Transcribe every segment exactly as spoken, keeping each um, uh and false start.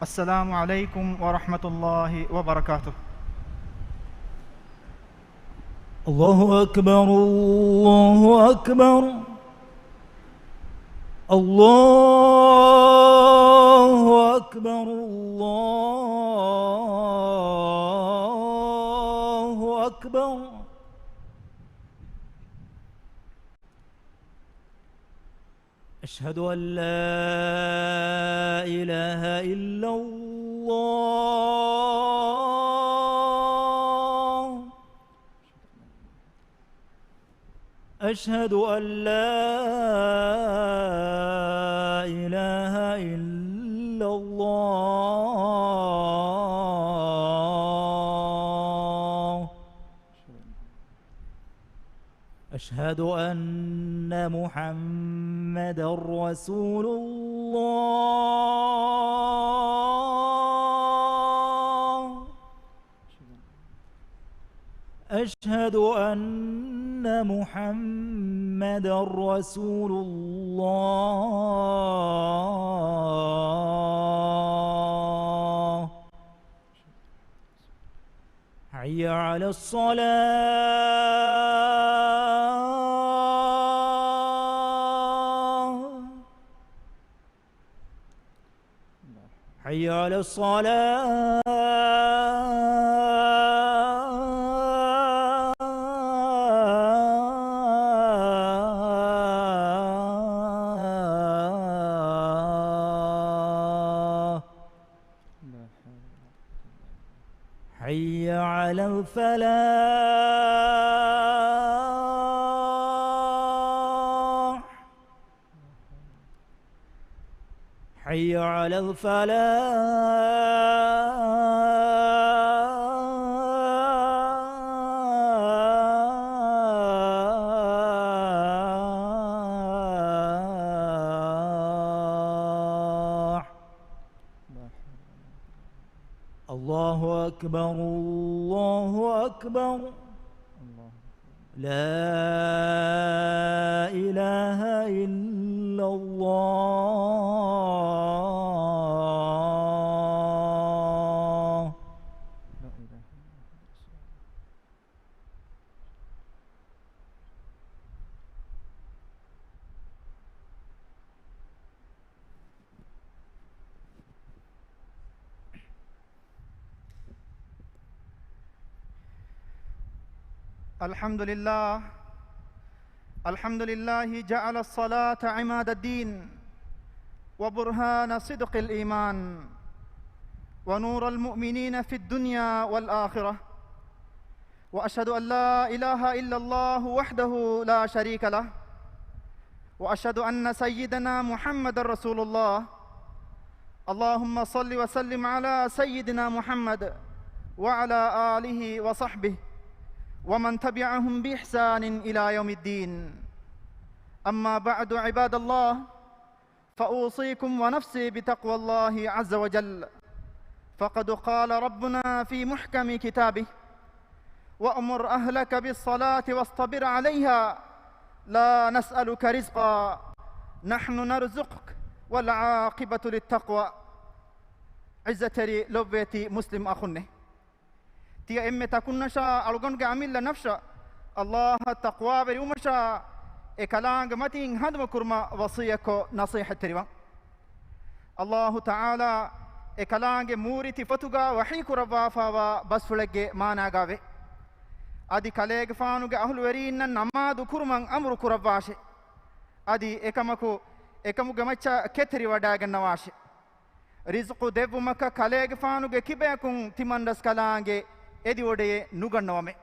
السلام عليكم ورحمة الله وبركاته. الله أكبر، الله أكبر. الله أكبر، الله أكبر. أشهد أن لا إله إلا الله. أشهد أن لا إله إلا الله. أشهد أن محمدا رسول الله. أشهد أن محمدا رسول الله. حي على الصلاة. حي على الصلاة. حي على الفلاح. حي على الفلاح. الله أكبر، الله أكبر. لا إله إلا الله. الحمد لله. الحمد لله جعل الصلاة عماد الدين وبرهان صدق الإيمان ونور المؤمنين في الدنيا والآخرة. وأشهد أن لا إله إلا الله وحده لا شريك له، وأشهد أن سيدنا محمد رسول الله. اللهم صل وسلم على سيدنا محمد وعلى آله وصحبه ومن تبعهم بإحسان إلى يوم الدين. أما بعد، عباد الله، فأوصيكم ونفسي بتقوى الله عز وجل، فقد قال ربنا في محكم كتابه: وأمر أهلك بالصلاة واصطبر عليها لا نسألك رزقا نحن نرزقك والعاقبة للتقوى. ޢިއްޒަތްތެރި ލޮބުވެތި މުސްލިމް އަޚުންނޭ! ތިޔަ އެންމެ ތަކުންނަށާ އަޅުގަނޑުގެ އަމިއްލަ ނަފްސަށް ﷲ އަށް ތަޤްވާވެރިވުމަށާ އެ ކަލާނގެ މަތިން ހަނދުމަކުރުމަށް ވަޞިއްޔަތްކޮށް ނަޞޭޙަތްތެރިވަން. ﷲ ތަޢާލާ އެ ކަލާނގެ މޫރި ތިފޮތުގަ ވަޙީ ކުރައްވާފާވާ ބަސްފުޅެއްގެ މާނާގައވޭ. އަދި ކަލޭގެފާނުގެ އަހުލުވެރީންނަށް ނަމާދު ކުރުމަށް އަމުރު ކުރައްވާށޭ. އަދި އެކަމަކު އެކަމުގެ މައްޗަށް ކެތެރިވަޑައިގަންނަވާށޭ. ރިޒްޤު ދެއްވުމަކަށް ކަލޭގެފާނުގެ ކިބަޔަކުން ތިމަންރަސްކަލާނގެ އެދިވޮޑިއެއް ނުގަންނަވަމޭ.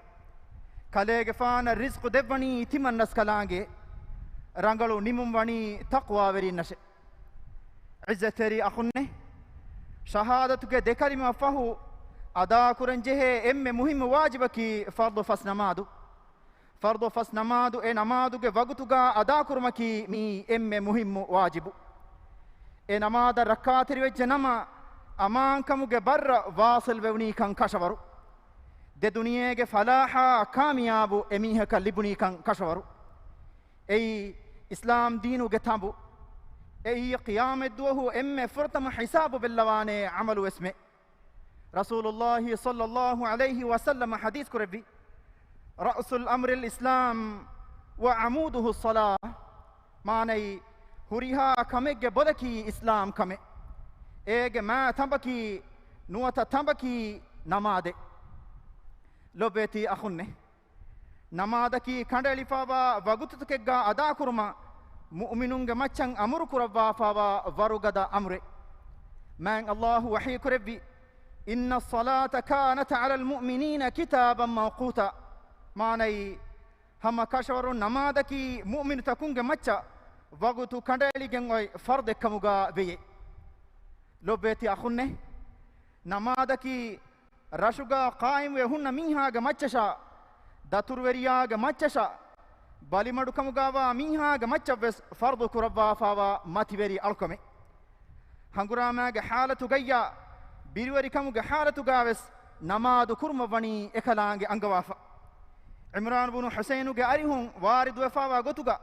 ކަލޭގެފާނަށް ރިޒްޤު ދެއްވަނީ ތިމަންރަސްކަލާނގެ. ރަނގަޅު ނިމުން ވަނީ ތަޤްވާވެރީންނަށޭ. ޢިއްޒަތްތެރި އަޚުންނޭ! ޝަހާދަތުގެ ދެ ކަލިމަ ފަހު އަދާކުރަން ޖެހޭ އެންމެ މުހިއްމު ވާޖިބަކީ ފަރްޟު ފަސް ނަމާދު. ފަރްޟު ފަސް ނަމާދު އެ ނަމާދުގެ ވަގުތުގަ އަދާކުރުމަކީ މިއީ އެންމެ މުހިއްމު ވާޖިބު. އެ ނަމާދަށް ރައްކާތެރިވެއްޖެ ނަމަ، އަމާންކަމުގެ ބައްރަށް ވާޞިލް ވެވުނީކަން ކަށަވަރު. ދެ ދުނިޔޭގެ ފަލާޙާ ކާމިޔާބު އެމީހަކަށް ލިބުނީކަން ކަށަވަރު. އެއީ އިސްލާމް ދީނުގެ ތަނބު. އެއީ ޤިޔާމަތްދުވަހު އެންމެ ފުރަތަމަ ޙިސާބު ބެއްލަވާނޭ ޢަމަލުވެސްމެ. ރަސޫލުﷲ ޞައްލަﷲ ޢަލައިހި ވަސައްލަމަ ޙަދީޘް ކުރެއްވި، رأس أمر الإسلام وعموده الصلاة، މާނައީ، ހުރިހާ ކަމެއްގެ ބޮލަކީ އިސްލާމް ކަމެއް. އޭގެ މާ ތަނބަކީ، ނުވަތަ ތަނބަކީ ނަމާދެއް. ލޮބުވެތި އަޚުންނޭ، ނަމާދަކީ ކަނޑައެޅިފައިވާ ވަގުތުތަކެއްގަ އަދާކުރުމަށް މުއުމިނުންގެ މައްޗަށް އަމުރު ކުރައްވާފައިވާ ވަރުގަދަ އަމުރެއް. މާތް ﷲ ވަޙީ ކުރެއްވި، إن الصلاة كانت على المؤمنين كتابا موقوتا، މާނައީ، ހަމަ ކަށަވަރުން ނަމާދަކީ މުއުމިނުތަކުންގެ މައްޗަށް ވަގުތު ކަނޑައެޅިގެން އޮތް ފަރުދެއްކަމުގަ ވެޔޭ. ލޮބުވެތި އަޚުންނޭ، ނަމާދަކީ ރަށުގަ ޤާއިމްވެ ހުންނަ މީހާގެ މައްޗަށާ، ދަތުރުވެރިޔާގެ މައްޗަށާ، ބަލިމަޑުކަމުގަވާ މީހާގެ މައްޗަށްވެސް ފަރުޟު ކުރައްވާފާވާ މަތިވެރި އަޅުކަމެއް. ހަނގުރާމާގެ ޙާލަތުގައްޔާ، ބިރުވެރިކަމުގެ ޙާލަތުގަވެސް ނަމާދު ކުރުމަށްވަނީ އެކަލާނގެ އަންގަވާފަ. ޢިމްރާން ބުނު ޙުސައިނުގެ އަރިހުން ވާރިދުވެފާވާ ގޮތުގަ،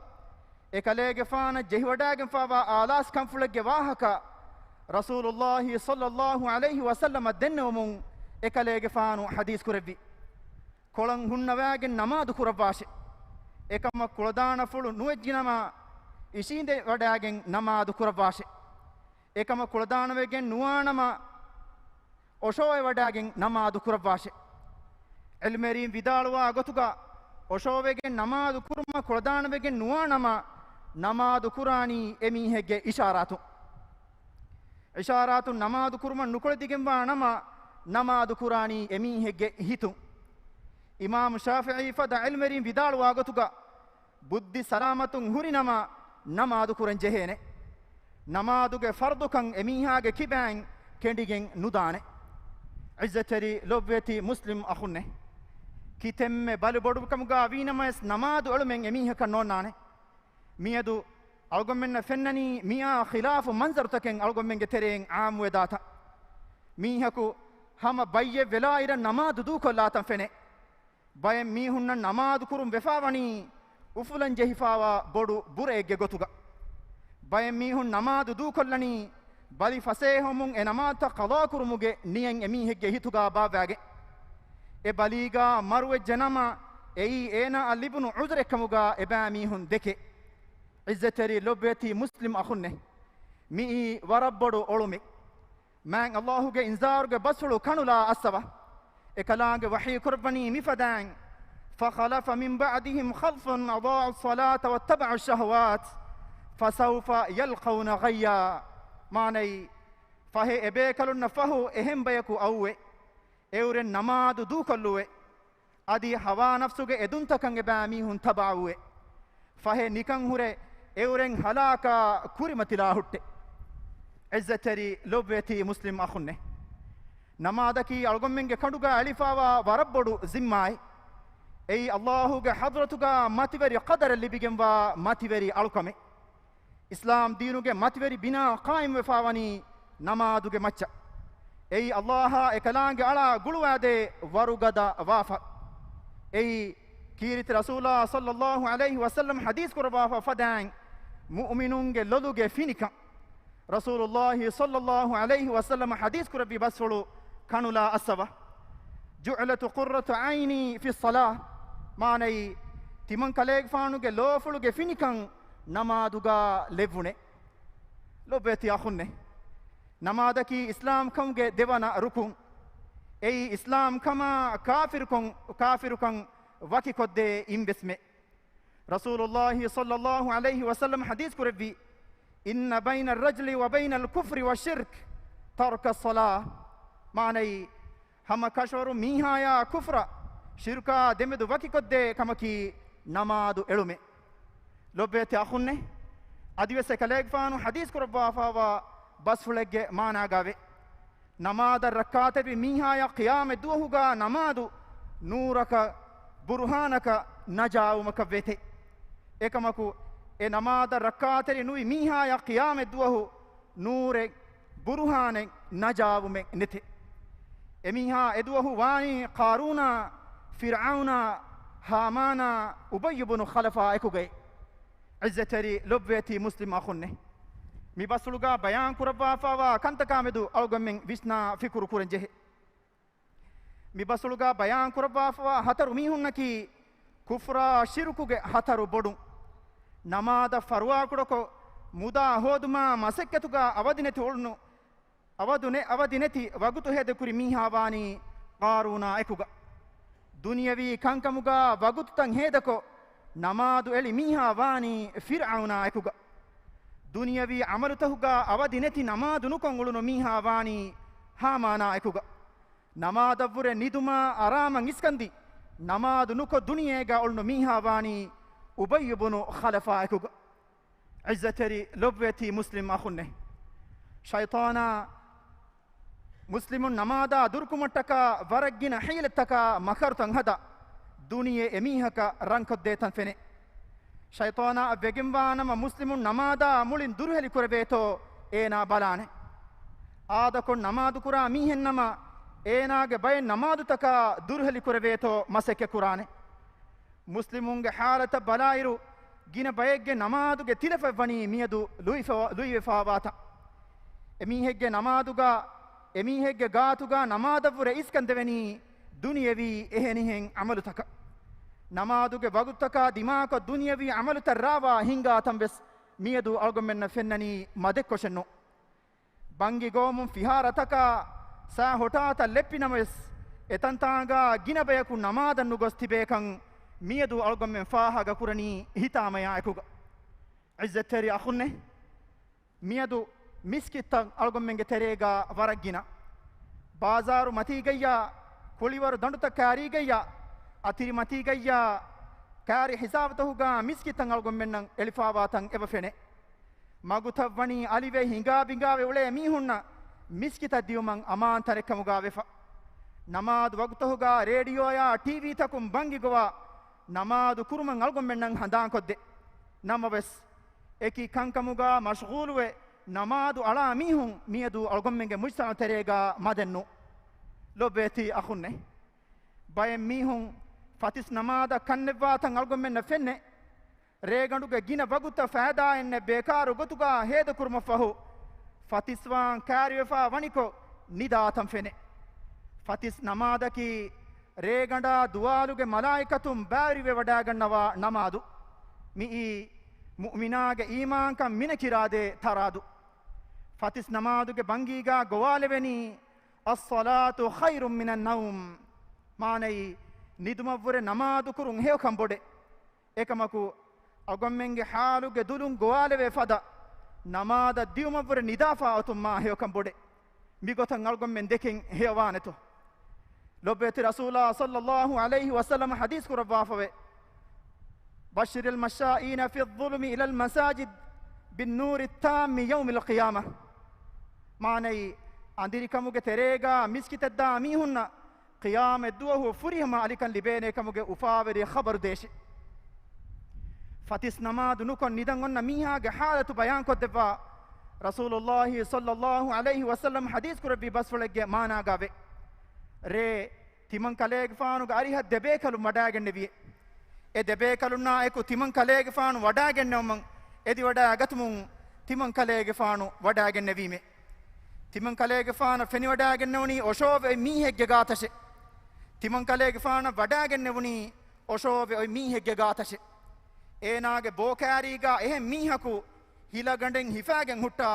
އެކަލޭގެފާނަށް ޖެހިވަޑައިގެންފާވާ އާލާސް ކަންފުޅެއްގެ ވާހަކަ ރަސޫލުﷲ ޞައްލަﷲ ޢަލައިހި ވަސައްލަމަށް ދެންނެވުމުން އެކަލޭގެފާނު ޙަދީޘް ކުރެއްވި. ކޮޅަށް ހުންނަވައިގެން ނަމާދު ކުރައްވާށެ. އެކަމަށް ކުޅަދާނަފުޅު ނުވެއްޖިނަމަ، އިށީނދެވަޑައިގެން ނަމާދު ކުރައްވާށެ. އެކަމަށް ކުޅަދާނަވެގެން ނުވާނަމަ، އޮށޯވެވަޑައިގެން ނަމާދު ކުރައްވާށެ. ޢިލްމުވެރީން ވިދާޅުވާ ގޮތުގަ، އޮށޯވެގެން ނަމާދު ކުރުމަށް ކުޅަދާނަވެގެން ނުވާނަމަ، ނަމާދު ކުރާނީ އެމީހެއްގެ އިޝާރާތުން. އިޝާރާތުން ނަމާދު ކުރުމަށް ނުކުޅެދިގެންވާ ނަމަ، ނަމާދު ކުރާނީ އެމީހެއްގެ ހިތުން. އިމާމު ޝާފިޢީ ފަދަ ޢިލްމުވެރީން ވިދާޅުވާ ގޮތުގަ، ބުއްދި ސަލާމަތުން ހުރި ނަމަ، ނަމާދު ކުރަން ޖެހޭނެ. ނަމާދުގެ ފަރުޟުކަން އެމީހާގެ ކިބައިން ކެނޑިގެން ނުދާނެ. ޢިއްޒަތްތެރި ލޮބުވެތި މުސްލިމް އަޚުންނޭ، ކިތަންމެ ބަލި ބޮޑުކަމުގަ ވީނަމަވެސް ނަމާދު އެޅުމެއް އެމީހަކަށް ނޯންނާނެ. މިއަދު އަޅުގަނޑުމެންނަށް ފެންނަނީ މިއާ ޚިލާފު މަންޒަރުތަކެއް އަޅުގަނޑުމެންގެ ތެރެއިން ޢާއްމުވެދާތަން. މީހަކު ހަމަ ބައްޔެއް ވެލާއިރަށް ނަމާދު ދޫކޮށްލާތަން ފެނޭ. ބައެއް މީހުންނަށް ނަމާދު ކުރުން ވެފާވަނީ އުފުލަން ޖެހިފާވާ ބޮޑު ބުރައެއްގެ ގޮތުގަ. ބައެއް މީހުން ނަމާދު ދޫކޮށްލަނީ ބަލި ފަސޭހަވުމުން އެ ނަމާދުތައް ޤަޟާކުރުމުގެ ނިޔަތް އެމީހެއްގެ ހިތުގަ ބާއްވައިގެން. އެ ބަލީގަ މަރުވެއްޖެ ނަމަ، އެއީ އޭނާއަށް ލިބުނު ޢުޛުރެއްކަމުގަ އެބައިމީހުން ދެކޭ. ޢިއްޒަތްތެރި ލޮބުވެތި މުސްލިމް އަޚުންނޭ، މިއީ ވަރަށް ބޮޑު އޮޅުމެއް. މާތް ﷲ ގެ އިންޒާރުގެ ބަސްފުޅު ކަނުލާ އައްސަވާ. އެކަލާނގެ ވަޙީ ކުރައްވަނީ މިފަދައިން، فخلف من بعدهم خلف أضاعوا الصلاة واتبعوا الشهوات فسوف يلقون غيا. މާނައީ، ފަހެ އެބޭކަލުންނަށް ފަހު އެހެން ބަޔަކު އައުވޭ. އެއުރެން ނަމާދު ދޫކޮށްލުވޭ. އަދި ހަވާ ނަފްސުގެ އެދުންތަކަށް އެބައިމީހުން ތަބަޢަވުވޭ. ފަހެ ނިކަން ހުރެ އެއުރެން ހަލާކާ ކުރިމަތިލާ ހުއްޓޭ. ޢިއްޒަތްތެރި ލޮބުވެތި މުސްލިމް އަޚުންނޭ، ނަމާދަކީ އަޅުގަނޑުމެންގެ ކަނޑުގަ އެޅިފާވާ ވަރަށް ބޮޑު ޒިންމާއެއް. އެއީ ﷲ ގެ ޙަޟްރަތުގަ މަތިވެރި ޤަދަރެއް ލިބިގެންވާ މަތިވެރި އަޅުކަމެއް. އިސްލާމް ދީނުގެ މަތިވެރި ބިނާ ޤާއިމްވެފާވަނީ ނަމާދުގެ މައްޗަށް. އެއީ ﷲ އާ އެކަލާނގެ އަޅާ ގުޅުވާދޭ ވަރުގަދަ ވާފަ. އެއީ ކީރިތި ރަސޫލާ ޞައްލަﷲ ޢަލައިހި ވަސައްލަމް ޙަދީޘް ކުރައްވާފަ ފަދައިން، މުއުމިނުންގެ ލޮލުގެ ފިނިކަން. ރަސޫލުﷲ ޞައްލަﷲ ޢަލައިހި ވަސައްލަމް ޙަދީޘް ކުރެއްވި ބަސްފުޅު ކަނުލާ އައްސަވާ. جعلت قرة عيني في الصلاة. މާނައީ، ތިމަން ކަލޭގެފާނުގެ ލޯފުޅުގެ ފިނިކަން ނަމާދުގަ ލެއްވުނޭ. ލޮބުވެތި އަޚުންނޭ، ނަމާދަކީ އިސްލާމްކަމުގެ ދެވަނަ ރުކުން. އެއީ އިސްލާމްކަމާ ކާފިރުކޮން، ކާފިރުކަން ވަކިކޮށްދޭ އިންވެސްމެ. ރަސޫލުﷲ ޞައްލަﷲ ޢަލައިހި ވަސައްލަމް ޙަދީޘް ކުރެއްވި، إن بين الرجل وبين الكفر والشرك ترك الصلاة. މާނައީ، ހަމަ ކަށަވަރު މީހާޔާ ކުފްރާ ޝިރުކާ ދެމެދު ވަކިކޮށްދޭ ކަމަކީ ނަމާދު އެޅުމެއް. ލޮބުވެތި އަޚުންނޭ، އަދިވެސް އެކަލޭގެފާނު ޙަދީޘް ކުރައްވާފާވާ ބަސްފުޅެއްގެ މާނާގައިވޭ. ނަމާދަށް ރައްކާތެރި މީހާޔަށް ޤިޔާމަތް ދުވަހުގަ ނަމާދު ނޫރަކަށް ބުރުހާނަކަށް ނަޖާވުމަކަށް ވޭތެ. އެކަމަކު، އެ ނަމާދަށް ރައްކާތެރި ނުވި މީހާޔަށް ޤިޔާމަތް ދުވަހު ނޫރެއް ބުރުހާނެއް ނަޖާވުމެއް ނެތެ. އެމީހާ އެދުވަހު ވާނީ ޤާރޫނާ، ފިރްޢައުނާ، ހާމާނާ، އުބައްޔު ބުނު ޚަލަފާ އެކުގައި. ޢިއްޒަތްތެރި ލޮބުވެތި މުސްލިމް އަޚުންނޭ، މި ބަސްފުޅުގަ ބަޔާން ކުރައްވާފައިވާ ކަންތަކާމެދު އަޅުގަނޑުމެން ވިސްނާ ފިކުރު ކުރަން ޖެހޭ. މި ބަސްފުޅުގަ ބަޔާން ކުރައްވާފައިވާ ހަތަރު މީހުންނަކީ، ކުފްރާ ޝިރުކުގެ ހަތަރު ބޮޑުން. ނަމާދަށް ފަރުވާކުޑަކޮށް، މުދާ ހޯދުމާ މަސައްކަތުގަ އަވަދިނެތި އުޅުނު، އަވަދު ނެ-، އަވަދި ނެތި ވަގުތު ހޭދަކުރި މީހާ ވާނީ ޤާރޫނާ އެކުގަ. ދުނިޔަވީ ކަންކަމުގަ ވަގުތުތައް ހޭދަކޮށް، ނަމާދު އެޅި މީހާ ވާނީ ފިރްޢައުނާ އެކުގަ. ދުނިޔަވީ ޢަމަލުތަކުގަ އަވަދި ނެތި ނަމާދު ނުކޮށް އުޅުނު މީހާ ވާނީ ހާމާނާ އެކުގަ. ނަމާދަށްވުރެ ނިދުމާ އަރާމަށް އިސްކަންދި، ނަމާދު ނުކޮށް ދުނިޔޭގަ އުޅުނު މީހާ ވާނީ އުބައްޔު ބުނު ޚަލަފާ އެކުގަ. ޢިއްޒަތްތެރި ލޮބުވެތި މުސްލިމް އަޚުންނޭ! ޝައިޠާނާ މުސްލިމުން ނަމާދާ ދުރުކުމަށްޓަކާ ވަރަށް ގިނަ ޙީލަތްތަކާ މަކަރުތައް ހަދާ، ދުނިޔެ އެމީހަކަށް ރަންކޮށްދޭތަން ފެނޭ. ޝައިޠާނާއަށް ވެގެންވާނަމަ މުސްލިމުން ނަމާދާ މުޅިން ދުރުހެލި ކުރެވޭތޯ އޭނާ ބަލާނެ. އާދަކޮށް ނަމާދު ކުރާ މީހެއްނަމަ، އޭނާގެ ބައެއް ނަމާދުތަކާ ދުރުހެލި ކުރެވޭތޯ މަސައްކަތް ކުރާނެ. މުސްލިމުންގެ ޙާލަތަށް ބަލާއިރު، ގިނަ ބައެއްގެ ނަމާދުގެ ތިލަފަތް ވަނީ މިއަދު ލުއިފަ-، ލުއިވެފާވާތަން. އެމީހެއްގެ ނަމާދުގަ، އެމީހެއްގެ ގާތުގަ ނަމާދަށްވުރެ އިސްކަންދެވެނީ ދުނިޔަވީ އެހެނިހެން ޢަމަލުތަކަށް. ނަމާދުގެ ވަގުތުތަކާ ދިމާކޮށް ދުނިޔަވީ ޢަމަލުތައް ރާވާ ހިނގާތަން ވެސް މިއަދު އަޅުގަނޑުމެންނަށް ފެންނަނީ މަދެއްކޮށެއްނު. ބަންގި ގޮވަމުން ފިހާރަތަކާ ސައި ހޮޓާތައް ލެއްޕިނަމަވެސް، އެތަންތާނގާ ގިނަ ބަޔަކު ނަމާދަށް ނުގޮސް ތިބޭކަން މިއަދު އަޅުގަނޑުމެން ފާހަގަ ކުރަނީ ހިތާމަޔާ އެކުގަ. ޢިއްޒަތްތެރި އަޚުންނޭ! މިއަދު މިސްކިތްތައް އަޅުގަނޑުމެންގެ ތެރޭގަ ވަރަށް ގިނަ. ބާޒާރު މަތީގައްޔާ، ކުޅިވަރު ދަނޑުތައް ކާރީގައްޔާ، އަތިރި މަތީގައްޔާ، ކާރި ހިސާބުތަކުގަ މިސްކިތްތައް އަޅުގަނޑުމެންނަށް އެޅިފާވާތަން އެބަ ފެނޭ. މަގުތައް ވަނީ އަލިވެ ހިނގާ ބިނގާވެ އުޅޭ މީހުންނަށް މިސްކިތަށް ދިޔުމަށް އަމާންތަރެއްކަމުގަ ވެފަ. ނަމާދު ވަގުތަކުގަ ރޭޑިއޯޔާ ޓީވީތަކުން ބަންގި ގޮވާ ނަމާދު ކުރުމަށް އަޅުގަނޑުމެންނަށް ހަނދާންކޮށްދޭ. ނަމަވެސް، އެކި ކަންކަމުގަ މަޝްޣޫލުވެ، ނަމާދު އަޅާ މީހުން މިއަދު އަޅުގަނޑުމެންގެ މުޖްތަމަޢު ތެރޭގަ މަދެއްނު. ލޮބުވެތި އަޚުންނޭ! ބައެއް މީހުން ފަތިސް ނަމާދަށް ކަންނެއްވާތަން އަޅުގަނޑުމެންނަށް ފެންނޭ. ރޭގަނޑުގެ ގިނަ ވަގުތަށް ފައިދާއެއްނެއް ބޭކާރު ގޮތުގަ ހޭދަކުރުމަށްފަހު، ފަތިސްވާން ކާރިވެފަ ވަނިކޮށް ނިދާތަން ފެނޭ. ފަތިސް ނަމާދަކީ ރޭގަނޑާ ދުވާލުގެ މަލާއިކަތުން ބައިވެރިވެވަޑައިގަންނަވާ ނަމާދު. މިއީ މުއުމިނާގެ އީމާންކަން މިނެކިރާދޭ ތަރާދު. ފަތިސް ނަމާދުގެ ބަންގީގަ ގޮވާލެވެނީ، الصلاة خير من النوم. މާނައީ، ނިދުމަށްވުރެ ނަމާދުކުރުން ހެޔޮކަން ބޮޑޭ. އެކަމަކު، އަޅުގަނޑުމެންގެ ޙާލުގެ ދުލުން ގޮވާލެވޭ ފަދަ، ނަމާދަށް ދިޔުމަށްވުރެ ނިދާފާ އޮތުން މާ ހެޔޮކަން ބޮޑޭ. މިގޮތަށް އަޅުގަނޑުމެން ދެކެން ހެޔޮވާނެތޯ؟ ލޮބުވެތި ރަސޫލާ ޞައްލައްލާހު ޢަލައިހި ވަސައްލަމަ ޙަދީޘް ކުރައްވާފަވޭ، بشر المشائين في الظلم إلى المساجد بالنور التام يوم القيامة. މާނައީ، އަނދިރިކަމުގެ ތެރޭގަ މިސްކިތަށްދާ މީހުންނަށް ޤިޔާމަތްދުވަހު ފުރިހަމަ އަލިކަން ލިބޭނޭ ކަމުގެ އުފާވެރި ޚަބަރު ދޭށި. ފަތިސް ނަމާދު ނުކޮށް ނިދަން އޮންނަ މީހާގެ ޙާލަތު ބަޔާންކޮށްދެއްވާ ރަސޫލުﷲ ޞައްލައްލާހު ޢަލައިހި ވަސައްލަމަ ޙަދީޘް ކުރެއްވި ބަސްފުޅެއްގެ މާނާގައި ވޭ. ރޭ ތިމަން ކަލޭގެފާނުގެ އަރިހަށް ދެބޭކަލުން ވަޑައިގެންނެވިއޭ. އެ ދެބޭކަލުންނާ އެކު ތިމަން ކަލޭގެފާނު ވަޑައިގެންނެވުމަށް އެދިވަޑައިގަތުމުން ތިމަން ކަލޭގެފާނު ވަޑައިގެންނެވީމޭ. ތިމަން ކަލޭގެފާނަށް ފެނިވަޑައިގެންނެވުނީ އޮށޯވެ އޮތް މީހެއްގެ ގާތަށެ. ތިމަން ކަލޭގެފާނަށް ވަޑައިގެންނެވުނީ އޮށޯވެ އޮތް މީހެއްގެ ގާތަށެ. އޭނާގެ ބޯ ކާރީގަ އެހެން މީހަކު ހިލަގަނޑެއް ހިފާގެން ހުއްޓާ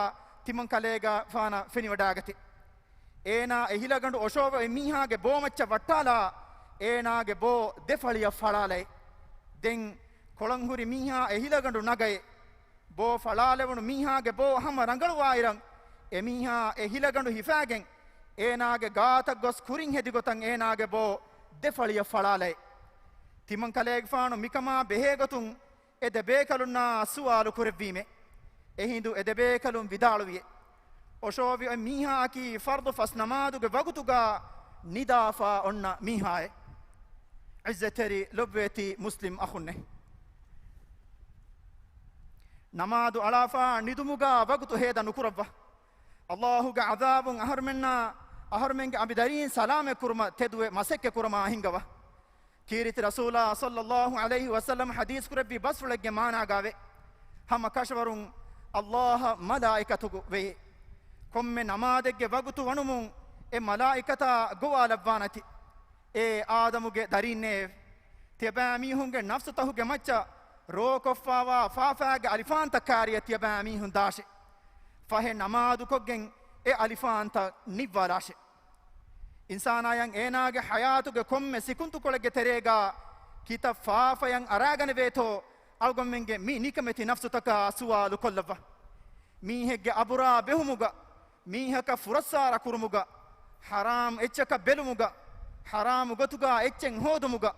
ތިމަން ކަލޭގެފާނަށް ފެނިވަޑައިގަތޭ. އޭނާ އެ ހިލަގަނޑު އޮށޯވެ އޮތް މީހާގެ ބޯމައްޗަށް ވައްޓާލާ، އޭނާގެ ބޯ ދެ ފަޅިއަށް ފަޅާލައޭ. ދެން ކޮޅަން ހުރި މީހާ އެ ހިލަގަނޑު ނަގައޭ. ބޯ ފަޅާލެވުނު މީހާގެ ބޯ ހަމަ ރަނގަޅުވާއިރަށް، އެ މީހާ އެ ހިލަގަނޑު ހިފާގެން، އޭނާގެ ގާތަށް ގޮސް ކުރިން ހެދި ގޮތަށް އޭނާގެ ބޯ ދެ ފަޅިއަށް ފަޅާލައޭ. ތިމަން ކަލޭގެފާނު މިކަމާ ބެހޭގޮތުން އެ ދެ ބޭކަލުންނާ ސުވާލު ކުރެއްވީމޭ. އެހިނދު އެ ދެ ބޭކަލުން ވިދާޅުވިއޭ، އޮށޯވި އޮތް މީހާއަކީ ފަރްޟު ފަސް ނަމާދުގެ ވަގުތުގަ ނިދާފާ އޮންނަ މީހާއޭ. ޢިއްޒަތްތެރި ލޮބުވެތި މުސްލިމް އަޚުންނޭ! ނަމާދު އަޅާފާ ނިދުމުގަ ވަގުތު ހޭދަ ނުކުރައްވާ. ﷲ ގެ ޢަޛާބުން އަހަރުމެންނާ، އަހަރުމެންގެ އަނބިދަރީން ސަލާމަތް ކުރުމަށް ތެދުވެ މަސައްކަތް ކުރަމާ ހިންގަވާ. ކީރިތި ރަސޫލާ ޞައްލައްލާހު ޢަލައިހި ވަސައްލަމަ ޙަދީޘް ކުރެއްވި ބަސްފުޅެއްގެ މާނާގައި ވޭ. ހަމަ ކަށަވަރުން އައްލާހަށް މަލާއިކަތުގެ ވެއެއް. ކޮންމެ ނަމާދެއްގެ ވަގުތު ވަނުމުން އެ މަލާއިކަތާ ގޮވާލައްވާނެތި. އޭ އާދަމުގެ ދަރީންނޭވެ! ތިޔަބައިމީހުންގެ ނަފްސުތަކުގެ މައްޗަށް ރޯކޮށްފާވާ ފާފާގެ އަލިފާންތައް ކާރިއަށް ތިޔަބައިމީހުން ދާށެ. ފަހެ ނަމާދުކޮށްގެން އެ އަލިފާންތައް ނިއްވާލާށެ. އިންސާނާޔަށް އޭނާގެ ޙަޔާތުގެ ކޮންމެ ސިކުންތުކޮޅެއްގެ ތެރޭގާ ކިތައް ފާފަޔަށް އަރާގަނެވޭތޯ، އަޅުގަނޑުމެންގެ މި ނިކަމެތި ނަފްސުތަކާ ސުވާލު ކޮށްލައްވާ. މީހެއްގެ އަބުރާ ބެހުމުގަ، މީހަކަށް ފުރައްސާރަ ކުރުމުގަ، ޙަރާމް އެއްޗަކަށް ބެލުމުގަ، ޙަރާމް ގޮތުގާ އެއްޗެއް ހޯދުމުގަ،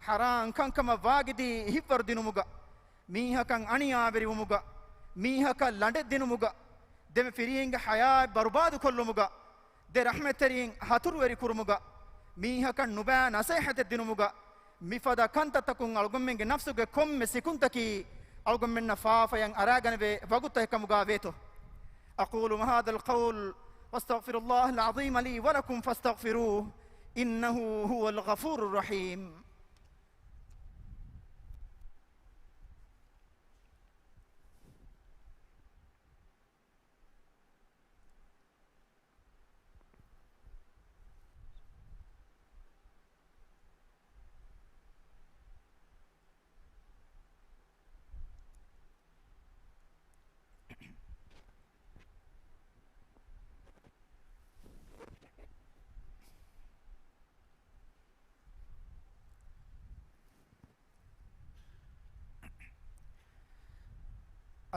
ޙަރާމް ކަންކަމަށް ވާގިދީ ހިތްވަރު ދިނުމުގަ، މީހަކަށް އަނިޔާވެރިވުމުގަ، މީހަކަށް ލަނޑެއް ދިނުމުގަ، ދެމަފިރިއިންގެ ޙަޔާތް ބަރުބާދުކޮށްލުމުގަ، ދެ ރަޙްމަތްތެރިން ހަތުރުވެރި ކުރުމުގަ، މީހަކަށް ނުބައި ނަސޭހަތެއް ދިނުމުގަ، މިފަދަ ކަންތައްތަކުން އަޅުގަނޑުމެންގެ ނަފްސުގެ ކޮންމެ ސިކުންތަކީ އަޅުގަނޑުމެންނަށް ފާފަޔަށް އަރާގަނެވޭ ވަގުތުތަކެއް ކަމުގަ ވޭތޯ. أقول هذا القول وأستغفر الله العظيم لي ولكم فاستغفروه إنه هو الغفور الرحيم.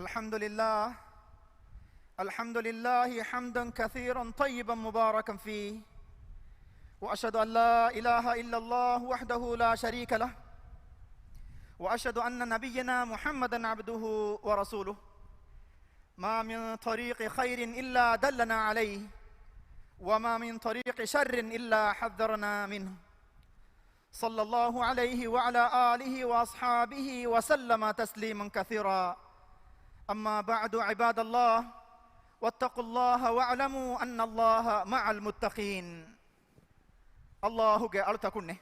الحمد لله. الحمد لله حمدا كثيرا طيبا مباركا فيه. وأشهد أن لا إله إلا الله وحده لا شريك له. وأشهد أن نبينا محمدا عبده ورسوله. ما من طريق خير إلا دلنا عليه، وما من طريق شر إلا حذرنا منه. صلى الله عليه وعلى آله وأصحابه وسلم تسليما كثيرا. أما بعد، عباد الله، واتقوا الله واعلموا أن الله مع المتقين. އައްލާހުގެ އަޅުތަކުންނޭ!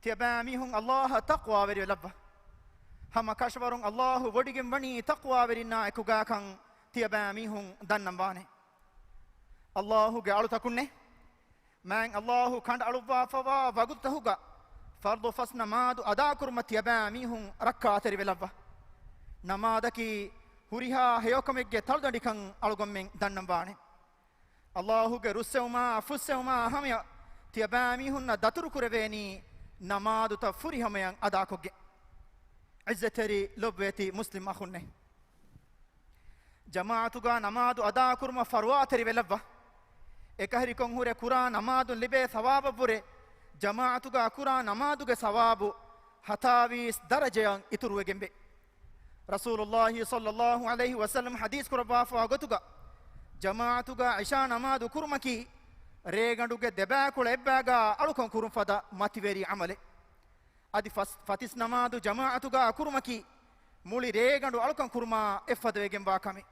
ތިޔަބައިމީހުން އައްލާހަށް ތަޤްވާވެރިވެލައްވާ. ހަމަ ކަށަވަރުން އައްލާހު ވޮޑިގެން ވަނީ ތަޤްވާވެރިންނާ އެކުގާކަން ތިޔަބައިމީހުން ދަންނަންވާނެ. އައްލާހުގެ އަޅުތަކުންނޭ! މާތް އައްލާހު ކަނޑައަޅުއްވާފަވާ ވަގުތުތަކުގަ ފަރްޟު ފަސް ނަމާދު އަދާކުރުމަށް ތިޔަބައިމީހުން ރައްކާތެރިވެލައްވާ. ނަމާދަކީ ހުރިހާ ހެޔޮކަމެއްގެ ތަޅުދަނޑިކަން އަޅުގަނޑުމެން ދަންނަންވާނެ. އައްލާހުގެ ރުއްސެވުމާ ފުއްސެވުމާ ހަމަޔަށް ތިޔަބައިމީހުންނަށް ދަތުރުކުރެވޭނީ ނަމާދުތައް ފުރިހަމަޔަށް އަދާކޮށްގެން. ޢިއްޒަތްތެރި ލޮބުވެތި މުސްލިމް އަޚުންނޭ! ޖަމާޢަތުގާ ނަމާދު އަދާކުރުމަށް ފަރުވާތެރިވެލައްވާ. އެކަހެރިކޮށް ހުރެ ކުރާ ނަމާދުން ލިބޭ ސަވާބަށްވުރެ، ޖަމާޢަތުގާ ކުރާ ނަމާދުގެ ސަވާބު ހަތާވީސް ދަރަޖަޔަށް އިތުރުވެގެންވޭ. ރަސޫލުﷲ ޞައްލަﷲ ޢަލައިހި ވަސައްލަމަ ޙަދީޘް ކުރައްވާފަވާ ގޮތުގަ، ޖަމާޢަތުގާ ޢިޝާ ނަމާދު ކުރުމަކީ، ރޭގަނޑުގެ ދެބައިކުޅަ އެއްބައިގާ އަޅުކަން ކުރުން ފަދަ މަތިވެރި ޢަމަލެއް. އަދި ފަސް، ފަތިސް ނަމާދު ޖަމާޢަތުގާ ކުރުމަކީ، މުޅި ރޭގަނޑު އަޅުކަން ކުރުމާ އެއްފަދަވެގެންވާ ކަމެއް.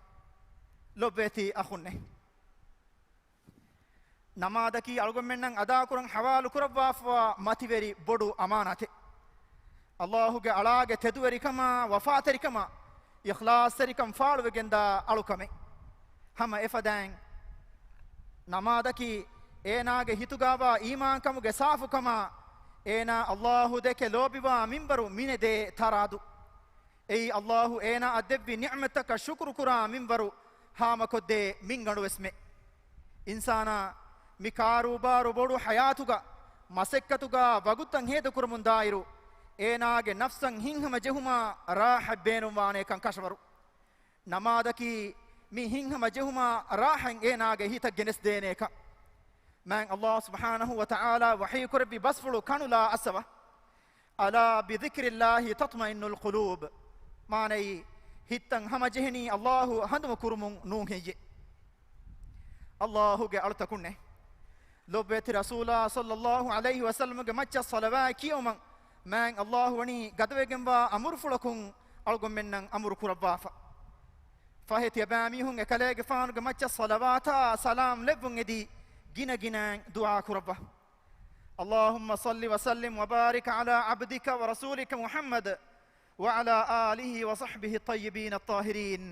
ލޮބުވެތި އަޚުންނޭ! ނަމާދަކީ އަޅުގަނޑުމެންނަށް އަދާކުރަން ޙަވާލު ކުރައްވާފަވާ މަތިވެރި ބޮޑު އަމާނާތެއް. އައްލާހުގެ އަޅާގެ ތެދުވެރިކަމާ، ވަފާތެރިކަމާ، އިޚްލާޞްތެރިކަން ފާޅުވެގެންދާ އަޅުކަމެއް. ހަމަ އެފަދައިން، ނަމާދަކީ އޭނާގެ ހިތުގާވާ އީމާންކަމުގެ ސާފުކަމާ، އޭނާ އައްލާހު ދެކެ ލޯބިވާ މިންވަރު މިނެދޭ ތަރާދު. އެއީ އައްލާހު އޭނާއަށް ދެއްވި ނިޢުމަތްތަކަށް ޝުކުރުކުރާ މިންވަރު ހާމަކޮށްދޭ މިންގަނޑުވެސްމެ. އިންސާނާ މި ކާރޫބާރު ބޮޑު ޙަޔާތުގަ މަސައްކަތުގަ ވަގުތުތައް ހޭދަކުރަމުންދާއިރު، އޭނާގެ ނަފްސަށް ހިތްހަމަޖެހުމާ ރާޙަތް ބޭނުންވާނޭކަން ކަށަވަރު. ނަމާދަކީ މި ހިތްހަމަޖެހުމާ ރާޙަތް އޭނާގެ ހިތަށް ގެނެސްދޭނޭކަން. މާތް އައްލާހު ސުބްޙާނަހު ވަތަޢާލާ ވަޙީކުރެއްވި ބަސްފުޅު ކަނުލާ އައްސަވާ. ألا بذكر الله تطمئن القلوب. މާނައީ، ހިތްތައް ހަމަޖެހެނީ އައްލާހު ހަނދުމަކުރުމުން ނޫންހެއްޔެ؟ އައްލާހުގެ އަޅުތަކުންނޭ! ލޮބުވެތި ރަސޫލާ ޞައްލަﷲ ޢަލައިހި ވަސައްލަމަގެ މައްޗަށް ޞަލަވާތް ކިޔެވުމަށް މާތް އައްލާހު ވަނީ ގަދަވެގެންވާ އަމުރުފުޅަކުން އަޅުގަނޑުމެންނަށް އަމުރު ކުރައްވާފަ. ފަހެ ތިޔަބައިމީހުން އެކަލޭގެފާނުގެ މައްޗަށް ޞަލަވާތާ ސަލާމް ލެއްވުން އެދި ގިނަގިނައިން ދުޢާ ކުރައްވާ. اللهم صل وسلم وبارك على عبدك ورسولك محمد وعلى آله وصحبه الطيبين الطاهرين.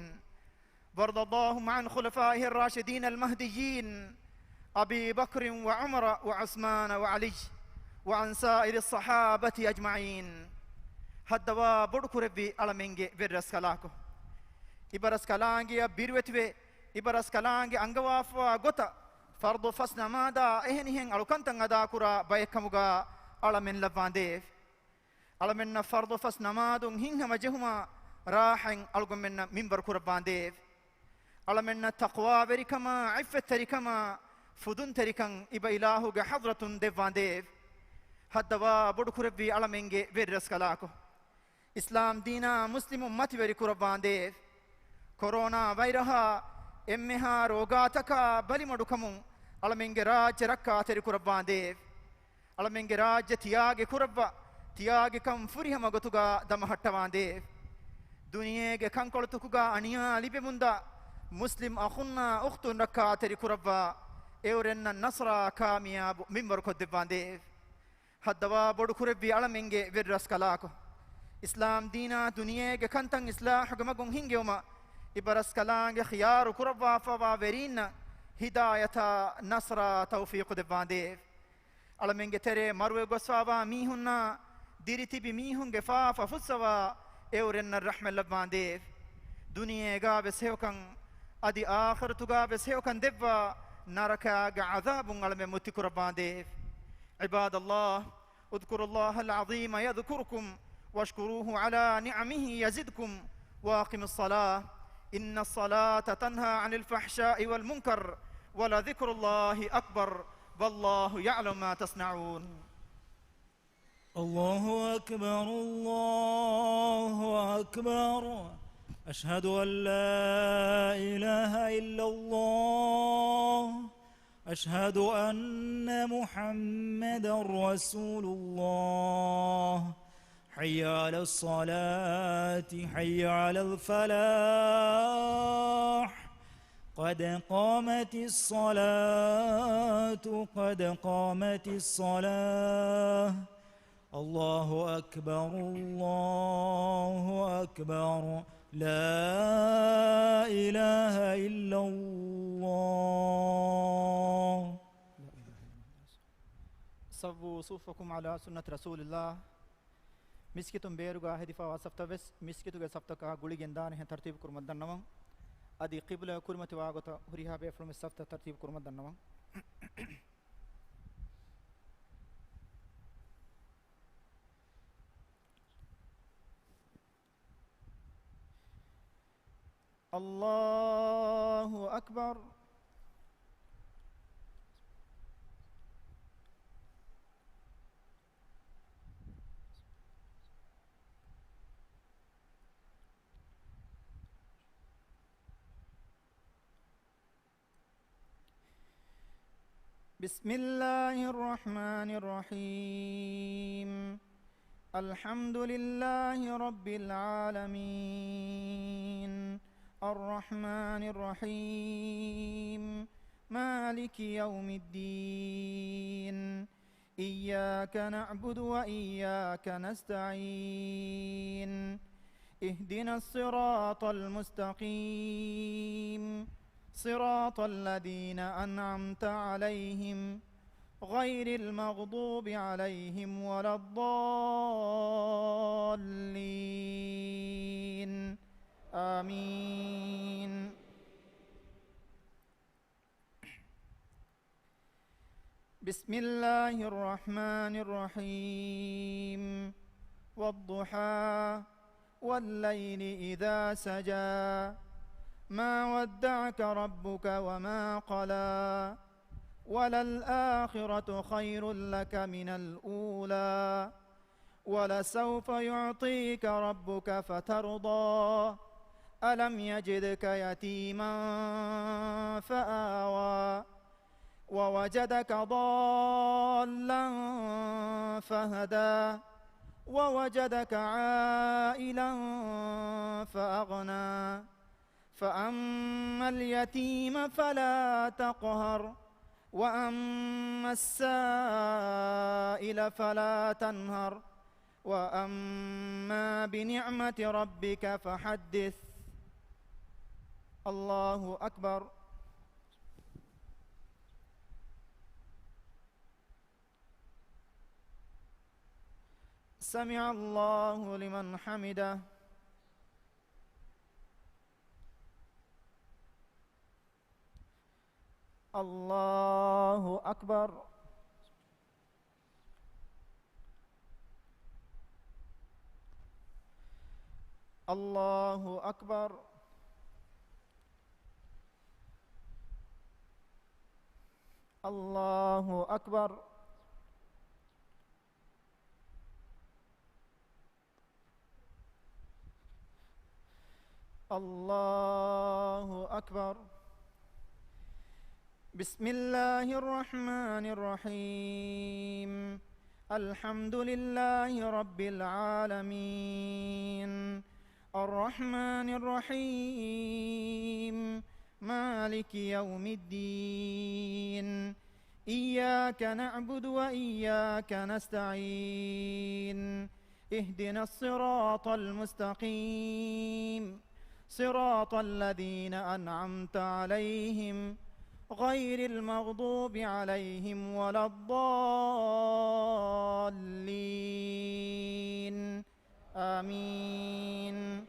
وارض اللهم عن خلفائه الراشدين المهديين أبي بكر وعمر وعثمان وعلي وعن سائر الصحابة أجمعين. ހައްދަވާ ބޮޑުކުރެއްވި އަޅަމެންގެ ވެރިރަސްކަލާކޮ، އިބަރަސްކަލާނގެއަށް ބިރުވެތިވެ، އިބަރަސްކަލާނގެ އަންގަވާފަވާ ގޮތަށް ފަރްޟު ފަސް ނަމާދާ އެހެނިހެން އަޅުކަންތައް އަދާކުރާ ބައެއްކަމުގަ އަޅަމެން ލައްވާނދޭވެ. އަޅަމެންނަށް ފަރްޟު ފަސް ނަމާދުން ހިތްހަމަޖެހުމާ ރާހަތް އަޅުގަނޑުމެންނަށް މިންވަރު ކުރައްވާނދޭވެ. އަޅަމެންނަށް ތަޤްވާވެރިކަމާ، ޢިއްފަތްތެރިކަމާ، ފުދުންތެރިކަން އިބަ އިލާހުގެ ޙަޟްރަތުން ދެއްވާނދޭވެ. ހައްދަވާ ބޮޑުކުރެއްވި އަޅަމެންގެ ވެރިރަސްކަލާކޮ، އިސްލާމް ދީނާ މުސްލިމުން މަތިވެރި ކުރައްވާނދޭވެ. ކޮރޯނާ ވައިރަހާ އެންމެހާ ރޯގާތަކާ ބަލިމަޑުކަމުން އަޅަމެންގެ ރާއްޖެ ރައްކާތެރި ކުރައްވާނދޭވެ. އަޅަމެންގެ ރާއްޖެ ތިޔާގި ކުރައްވާ، ތިޔާގިކަން ފުރިހަމަ ގޮތުގަ ދަމަހައްޓަވާނދޭވެ. ދުނިޔޭގެ ކަންކޮޅުތަކުގަ އަނިޔާ ލިބެމުންދާ މުސްލިމް އަޚުންނާ އުޚްތުން ރައްކާތެރި ކުރައްވާ، އެއުރެންނަށް ނަޞްރާ ކާމިޔާބު މިންވަރު ކޮށްދެއްވާނދޭވެ. ހައްދަވާ ބޮޑުކުރެއްވި އަޅަމެންގެ ވެރިރަސްކަލާކޮ، އިސްލާމް ދީނާ ދުނިޔޭގެ ކަންތައް އިޞްލާޙުގެ މަގުން ހިންގެވުމަށް އިބަރަސްކަލާނގެ ޚިޔާރު ކުރައްވާފަވާ ވެރީންނަށް ހިދާޔަތާ ނަޞްރާ ތައުފީޤު ދެއްވާނދޭވެ. އަޅަމެންގެ ތެރޭ މަރުވެ ގޮސްފަވާ މީހުންނާ ދިރިތިބި މީހުންގެ ފާފަ ފުއްސަވާ، އެއުރެންނަށް ރަޙްމަތް ލައްވާނދޭވެ. ދުނިޔޭގާވެސް ހެޔޮކަން، އަދި އާޚިރަތުގާވެސް ހެޔޮކަން ދެއްވާ، ނަރަކާގެ ޢަޛާބުން އަޅަމެން މުއްތި ކުރައްވާނދޭވެ. عباد الله، اذكروا الله العظيم يذكركم واشكروه على نعمه يزدكم وأقيموا الصلاة إن الصلاة تنهى عن الفحشاء والمنكر ولذكر الله أكبر والله يعلم ما تصنعون. الله أكبر، الله أكبر. أشهد أن لا إله إلا الله. أشهد أن محمدا رسول الله. حي على الصلاة، حي على الفلاح. قد قامت الصلاة، قد قامت الصلاة. الله أكبر، الله أكبر. لا إله إلا الله. سووا صفوفكم على سنة رسول الله. މިސްކިތުން ބޭރުގަ ހެދިފަވާ ސަފްތައް ވެސް މިސްކިތުގެ ސަފްތަކާ ގުޅިގެން ދާނެހެން ތަރުތީބު ކުރުމަށް ދަންނަވަން. އަދި ޤިބްލަ ކުރިމަތިވާ ގޮތަށް ހުރިހާ ބޭފުޅުން ވެސް ސަފްތައް ތަރުތީބު ކުރުމަށް ދަންނަވަން. الله أكبر. بسم الله الرحمن الرحيم. الحمد لله رب العالمين. الرحمن الرحيم. مالك يوم الدين. إياك نعبد وإياك نستعين. اهدنا الصراط المستقيم. صراط الذين أنعمت عليهم غير المغضوب عليهم ولا الضالين. آمين. بسم الله الرحمن الرحيم. والضحى. والليل إذا سجى. ما ودعك ربك وما قلى. وللآخرة خير لك من الأولى. ولسوف يعطيك ربك فترضى. ألم يجدك يتيما فآوى. ووجدك ضالا فهدى. ووجدك عائلا فأغنى. فأما اليتيم فلا تقهر. وأما السائل فلا تنهر. وأما بنعمة ربك فحدث. الله أكبر. سمع الله لمن حمده. الله أكبر. الله أكبر. الله أكبر. الله أكبر. بسم الله الرحمن الرحيم. الحمد لله رب العالمين. الرحمن الرحيم. مالك يوم الدين. إياك نعبد وإياك نستعين. اهدنا الصراط المستقيم. صراط الذين أنعمت عليهم غير المغضوب عليهم ولا الضالين. آمين.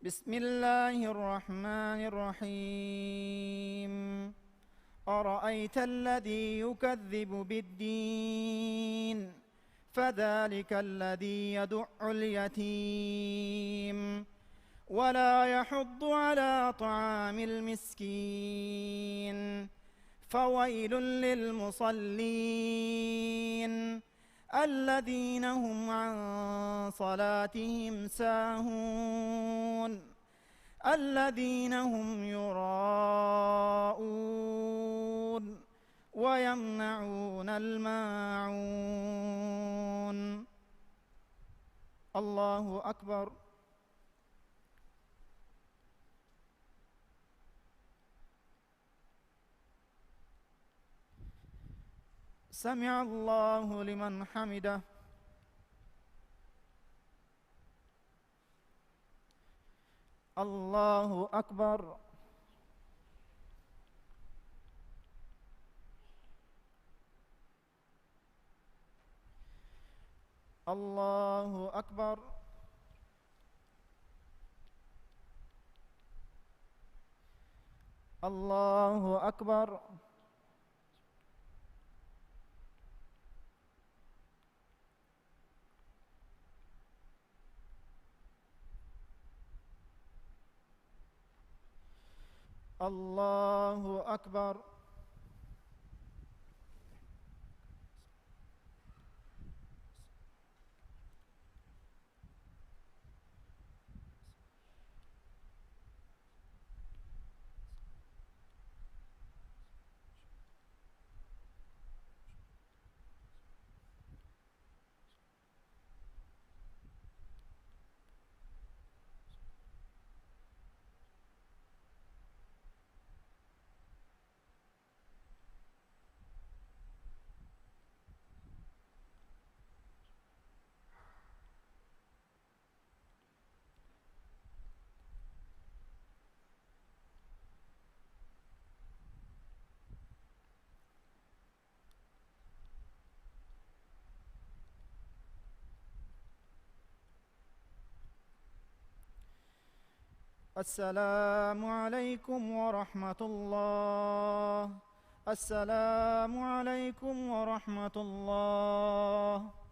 بسم الله الرحمن الرحيم. أرأيت الذي يكذب بالدين فذلك الذي يدع اليتيم ولا يحض على طعام المسكين فويل للمصلين الذين هم عن صلاتهم ساهون الذين هم يراءون ويمنعون الماعون. الله أكبر. سمع الله لمن حمده. الله أكبر. الله أكبر. الله أكبر. الله أكبر. السلام عليكم ورحمة الله. السلام عليكم ورحمة الله.